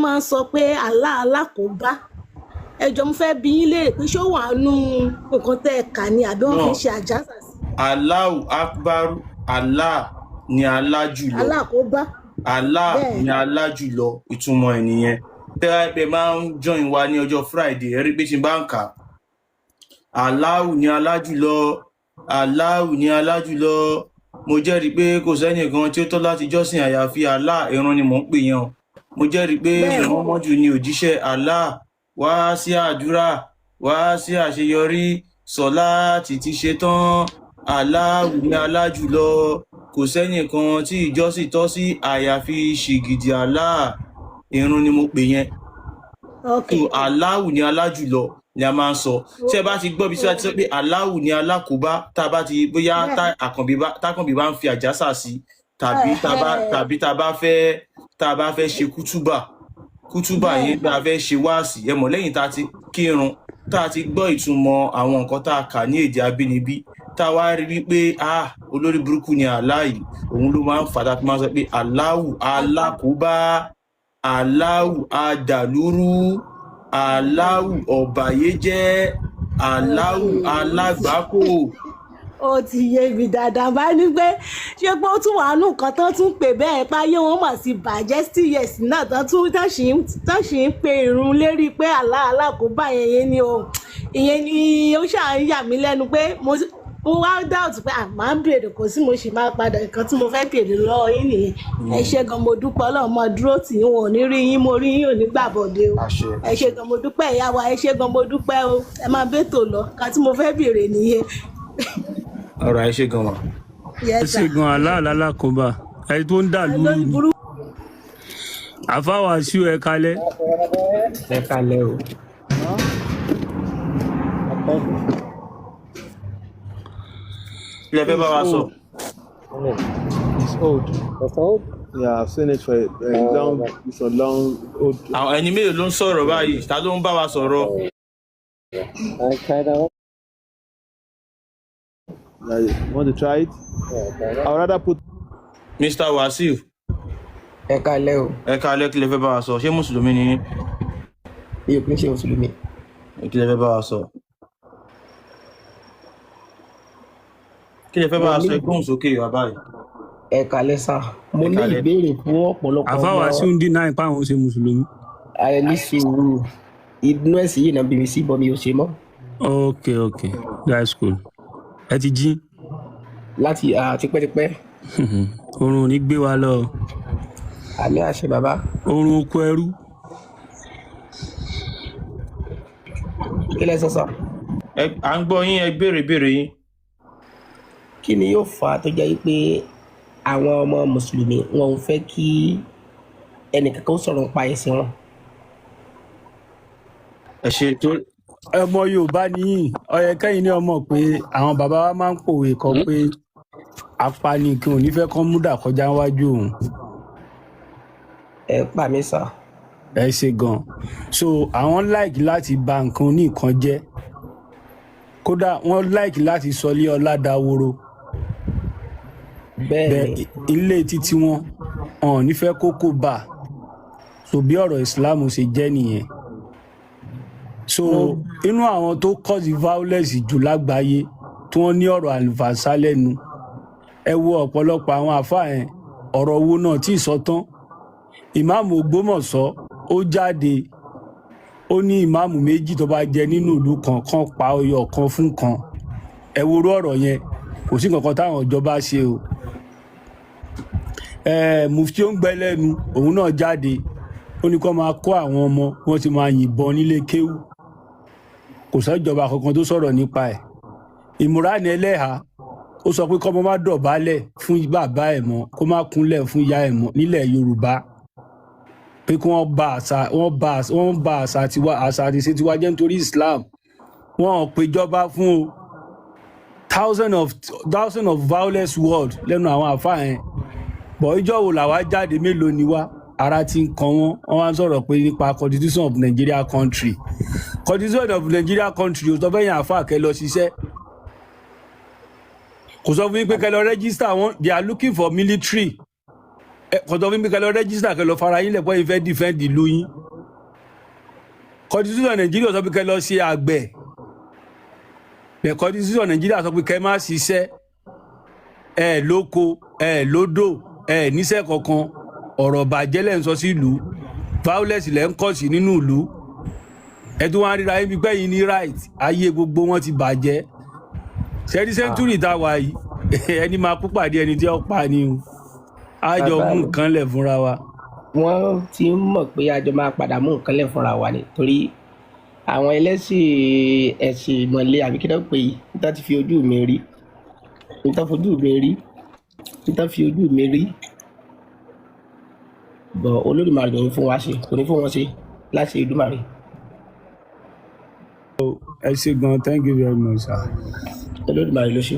Máa ń sọ pé Allah alákòóbá. Ẹ jọ̀ọ́, mo fẹ́ bi yín léèrè pé ṣé ó wà nínú nǹkan tẹ́ ẹ kà ni, àbí wọ́n fi No. ń ṣe àjàsà sí? Allahu Akbar, Allah ni alájùlọ. Alákòóbá. Allah Bẹ́ẹ̀. ni alájùlọ, ìtumọ̀ ẹ̀ nìyẹn. Tẹ́ ẹ máa ń join wa ní ọjọ́ Friday, ẹ rí pé tí n bá ń kà á, Allahu ni alájùlọ, Allahu ni alájùlọ, mo jẹ́rìí pé kò sẹ́nìkan tí ó tọ́ láti jọ́sìn àyàfi Allah. Ìrun ni mò ń pè yẹn o. Mo jẹ́rìí pé Muhammadu ni òjíṣẹ́ Allah. Wá sí àdúrà, wá sí àṣeyọrí, sọláàtì ti ṣe tán. Allahu ni alájùlọ, kò sẹ́nìkan tí ìjọsìn tọ́ sí àyàfi ṣìgìdì Allah. Ìrun ni mo pè yẹn. So Allahu ni alájùlọ ni a máa ń sọ. Tí ẹ bá ti gbọ́ bí tí wọ́n ti sọ pé Allahu ni alákòóbá, tá a bá ti bóyá tá àkànbí bá ń fi àjàsà sí, tàbí tá a bá tàbí tá a bá fẹ́ ṣe kútúbà, kútúbà yẹn bí a fẹ́ ṣe wáàsì, ẹ mọ̀, lẹ́yìn tá a ti kírun, tá a ti gbọ́ ìtumọ̀ àwọn nǹkan tá a kà ní èdè abínibí, tá a wá rí wípé, ah, olórí burúkú ni Allah yìí, òun ló máa ń fà tá a fi máa ń sọ pé Allahu alákòóbá, Allahu adàlúrú, Allahu ọ̀bàyéjẹ́, Allahu alágbákò. Ó ti yé mi dáadáa. Bá ní pé ṣé pé ó tún wàá nù nǹkan tán tún pè bẹ́ẹ̀, páyé wọn mà sí bàjẹ́ still yes náà, tán tún tán sì ń pe ìrun lérí pé Allah alákòóbá yẹn. Yẹn ni o, ìyẹn ni ó ṣáà ń yà mí lẹ́nu pé mo wá doubt pé à máa ń béèrè, kò sí, mo sì máa padà. Nǹkan tí mo fẹ́ béèrè lọ́wọ́ yín nìyẹn. Ẹ ṣé gan, mo dúpẹ́. Ọlọ́run máa dúró tì yín, wọn ò ní rí yín, mo rí yín ò ní gbàbọ̀dé o. Àṣẹ. Ẹ ṣé gan, mo dúpẹ́. Ìyá wa, ẹ ṣé gan, mo dúpẹ́ o. Ẹ máa bẹ́tò lọ. Nǹkan tí mo fẹ́ béèrè nìyẹn. Ọ̀rọ̀ ẹ ṣé gan wa. Yes, Ẹ ṣe sir. gan. Aláàlákòóbá ẹni tó ń dà lúrú Lórí ni. Burúkú. Àfáwà sí ẹ kalẹ. Ẹ kalẹ̀ o. Kí lẹ fẹ́ bá wa sọ? It's old. It's old. Yeah, I've seen it for a long. It's a long old. Àwọn ẹni mélòó ló ń sọ̀rọ̀ báyìí? Ta ló ń bá wa sọ̀rọ̀? I try that one. Yeah, you want to try it? Yeah, try that. I'd rather put. Mr Wasiu. Ẹ kalẹ̀ o. Ẹ kalẹ́. Kí lẹ fẹ́ bá wa sọ? Ṣé mùsùlùmí ni yín? Mi ò kí ń ṣe mùsùlùmí. Kí lẹ fẹ́ bá wa sọ? Kí lẹ fẹ́ bá Mo wa ní sọ? Ẹ gbóhùn sókè wà báyìí. Ẹ kalẹ̀ sá. Mo Ẹ ní kalẹ́. ìbéèrè fún ọ̀pọ̀lọpọ̀ Àfáwà ọmọ sí ń dínà ipá àwọn ṣe mùsùlùmí. Ẹ ní sùúrù. Inú ẹ̀sìn yìí náà bí mi sí bọ́, mi ò ṣe mọ́. Ok, that's cool. Ẹ ti jí? Láti tipẹ́tipẹ́. Oorun ò ní gbé wa lọ. Àmì àṣẹ, bàbá. Oorun oko ẹrú. Kí lẹ sọ sá? Ẹ à ń gbọ́ yín, ẹ béèrè béèrè yín. Kí ni yóò fà á tó jẹ́ pé àwọn ọmọ mùsùlùmí wọn ò fẹ́ kí ẹnìkankan ó sọ̀rọ̀ nípa ẹ̀sìn wọn? Ẹ ṣe tó. Ọmọ Yorùbá nìyí, ọyẹ kẹyìn ní ọmọ pé àwọn bàbá wa máa ń pòwe kan pé apani kí òun nífẹ̀ẹ́ kan múdà kọjá wájú òun. Ẹ pa mí sá. Ẹ ṣe gan. So àwọn like láti ba nǹkan ní nǹkan jẹ́, kódà wọ́n like láti sọlé ọlá dahoro. Bẹ́ẹ̀ bẹ ni. Ilé títí wọn wọn ò ní fẹ́ kókó bá. So bí ọ̀rọ̀ ìsìláàmù ṣe jẹ́ nìyẹn. So inú àwọn tó cause violence jù lágbàáyé tí wọ́n ní ọ̀rọ̀ àlùfànṣá lẹ́nu, ẹ wo ọ̀pọ̀lọpọ̀ àwọn àfáà yẹn, ọ̀rọ̀ owó náà tí ì sọ tán. Ìmáàmù Ògbómọ̀ṣọ́, ó jáde, ó ní ìmáàmù méjì tó bá jẹ nínú ìlú kan kan, pa ọyọ kan fún kan. Ẹ wo irú ọ̀rọ̀ yẹn, kò sí nǹkan kan táwọn ìjọba ṣe o. Mufti ó ń gbẹ lẹ́nu, òun náà jáde, ó ní kó máa kó àwọn ọmọ wọn ti máa yìnbọn nílé kéwú. Kò sọ́jọba kankan tó sọ̀rọ̀ nípa ẹ̀. Ìmúránì ẹlẹ́hà, ó sọ pé kọ́mọ má dọ̀bálẹ̀ fún bàbá ẹ̀ mọ́, kó má kúnlẹ̀ fún ìyá ẹ̀ mọ́ nílẹ̀ Yorùbá, pé kí wọ́n ba àṣà, wọ́n ba àṣà tiwa, àṣà àti ìṣe tiwa jẹ́ nítorí Islam. Wọn ò péjọba fún o. Thousand of thousand of violence word lẹ́nu àwọn àfáà yẹn bọ̀. Ìjọ wo làwa jáde? Mélòó ni wá? Ara ti ń kan wọ́n. Wọ́n wá ń sọ̀rọ̀ pé nípa constitution of Nigeria country. Constitution of Nigeria country ò sọ fẹ́ yàn àfáà kẹ́ lọ ṣiṣẹ́, kò sọ fún yín pé kẹ́ lọ register wọn. They are looking for military. Ẹ kọ̀tọ́ fún mi kẹ́ lọ register, kẹ́ lọ fara yín lẹ̀ pé yín fẹ́ defend ìlú yín. Constitution Nàìjíríà sọ pé kẹ́ lọ ṣe àgbẹ̀ bẹ́ẹ̀. Constitution Nàìjíríà sọ pé kẹ́ má ṣiṣẹ́, ẹ lóko, ẹ lódò, ẹ níṣẹ́ kankan. Ọ̀rọ̀ bàjẹ́ lẹ́ ń sọ sí ìlú, violence lẹ́ ń kọ̀ sí nínú ìlú. Ẹ tún wá ríra yín bí pé yín ní right. Ayé gbogbo wọn ti bàjẹ́. Sẹ́rí century tá a wà yìí, ẹni máa kú pàdé ẹni tí ó pa ni o. Á jọ Bàbá mú mi. nǹkan lẹ̀ fúnra wa. Wọ́n ti ń mọ̀ pé àjọ máa padà mú nǹkan lẹ̀ fúnra wa ni, torí àwọn ẹlẹ́sìn ẹ̀sìn ìmọ̀le àbí kí ló pè yìí, níta ti fi ojú mi rí, níta fojú mi rí, níta fi ojú mi rí bọ̀. Olódùmarè ò ní fún wa ṣe, kò ní fún wọn ṣe láṣẹ Olódùmarè. Ẹ ṣé gan, thank you very much, sir. Olódùmarè ló ṣe.